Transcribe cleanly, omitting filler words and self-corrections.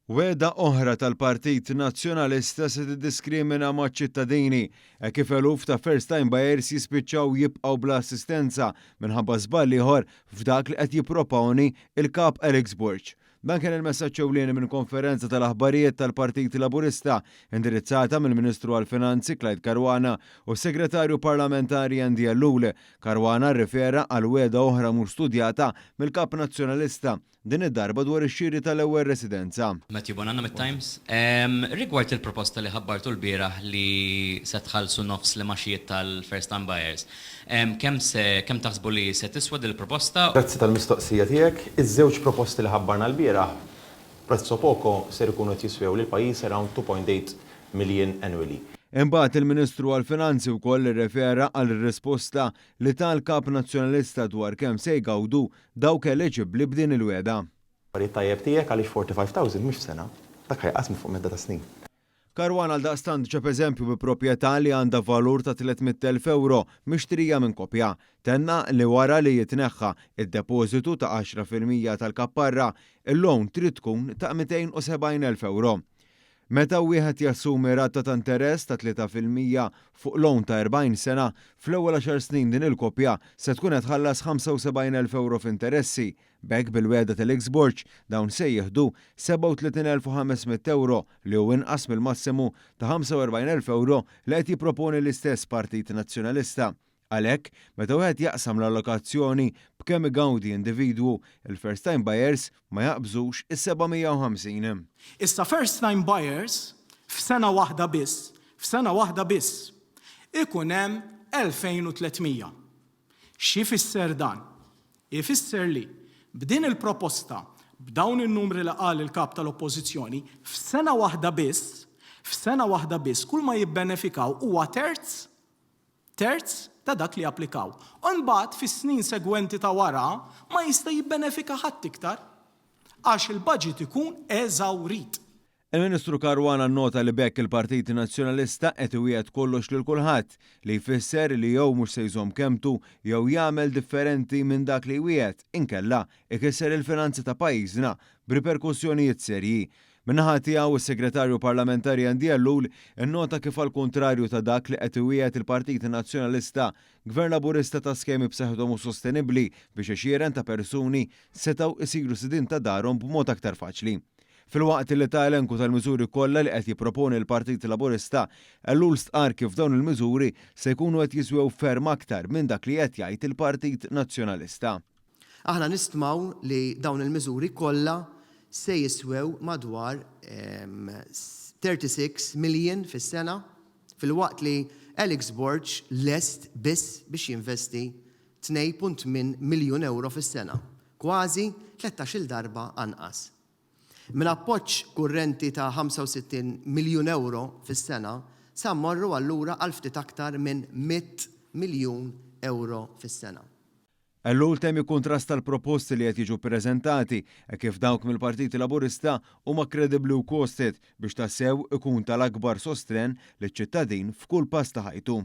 Wegħda oħra tal-Partit Nazzjonalista se tiddiskrimina maċ-ċittadini hekk kif eluf ta' first time buyers jispiċċaw jibqgħu bla assistenza minħabba żball ieħor f'dak li qed jipproponi l-Kap Alex Borg. Dan kien il-messaġġ ewlieni minn konferenza tal-aħbarijiet tal-Partit Laburista indirizzata mill-Ministru għall-Finanzi Clyde Caruana u s-Segretarju Parlamentari Andy Ellul. Caruana rrifera għal wegħda oħra mhux studjata mill-Kap Nazzjonalista Din id-darba dwar ix-xiri tal-ewwel residenza. Matthew Bonanno mit-Times. Rigward il-proposta li ħabbartu lbieraħ li se tħallsu nofs l-imgħaxijiet tal-first time buyers, kemm se, kemm taħsbu li se tiswa din il-proposta? Grazzi tal-mistoqsija tiegħek. Iż-żewġ proposti li ħabbarna lbieraħ, prezzo poco, ser ikunu qed jiswew lill-pajjiż around 2.8 million annually. Imbagħad il-Ministru għall-Finanzi wkoll irrefera għal risposta li ta l-Kap Nazzjonalista dwar kemm se jgawdu Dawk eliġibbli b'din il-wegħda. Affarijiet tajjeb tiegħek għaliex 45,000 mhux f'sena. Dak ħa jqassmu fuq medda ta' snin. Caruana għaldaqstant ġab eżempju bi proprjetà li għandha valur ta' 300,000 ewro mixtrija minn koppja. Tenna li wara li jitneħħa d-depożitu ta' 10% tal-kapparra, il-loan trid tkun ta' 270,000 ewro. Meta wieħed jassumi rata ta' interess ta' 3% fuq loan ta' 40 sena, fl-ewwel għaxar snin din il-koppja se tkun qed tħallas 75,000 ewro f'interessi. B'hekk bil-wegħda t'Alex Borg dawn se jieħdu 37,500 ewro li hu inqas mill-massimu ta' 45,000 ewro li qed jipproponi l-istess Partit Nazzjonalista. Għalhekk, meta wieħed jaqsam l-allokazzjoni b'kemm igawdi individwu, il-first time buyers ma jaqbżux is-750. Issa first time buyers f'sena waħda biss, f'sena waħda biss, ikun hemm 2,300. X'ifisser dan? Ifisser li b'din il-proposta, b'dawn in-numri li qal il-Kap tal-Oppożizzjoni, f'sena waħda biss, f'sena waħda biss kull ma jibbenefikaw huwa terz terz ta' dak li applikaw. U mbagħad fis-snin segwenti ta' wara ma jista' jibbenefika ħadd iktar għax il-budget ikun eżawrit. Il-Ministru Caruana nnota li b'hekk il-Partit Nazzjonalista qed iwiegħed kollox lil kulħadd, li jfisser li jew mhux se jżomm kelmtu jew jagħmel differenti minn dak li jwiegħed, inkella ikisser il-finanzi ta' pajjiżna b'riperkussjonijiet serji. Min-naħa tiegħu, is-Segretarju Parlamentari Andy Ellul innota kif għall-kuntrarju ta' dak li qed iwiegħed il-Partit Nazzjonalista, Gvern Laburista ta skemi b'saħħithom u sostenibbli biex għexieren ta' persuni setgħu jsiru sidien ta' darhom b'mod aktar faċli. Filwaqt li ta elenku tal-miżuri kollha li qed jipproponi l-Partit Laburista, Ellul stqarr kif dawn il-miżuri se jkunu qed jiswew ferm aktar minn dak li qed jgħid il-Partit Nazzjonalista. Aħna nistmaw li dawn il-miżuri kollha se jiswew madwar 36 million fis-sena, filwaqt li Alex Borg lest biss biex jinvesti 2.8 miljun ewro fis-sena, kważi tlettax-il darba anqas. Minn appoġġ kurrenti ta' 65 miljun ewro fis-sena sa mmorru allura għal ftit aktar minn 100 miljun ewro fis-sena. Ellul temm jikkuntrasta l-proposti li qed jiġu ppreżentati, hekk kif dawk mill-Partit Laburista huma kredibbli u costed biex tassew ikun tal-akbar sostren liċ-ċittadin f'kull pass ta' ħajtu.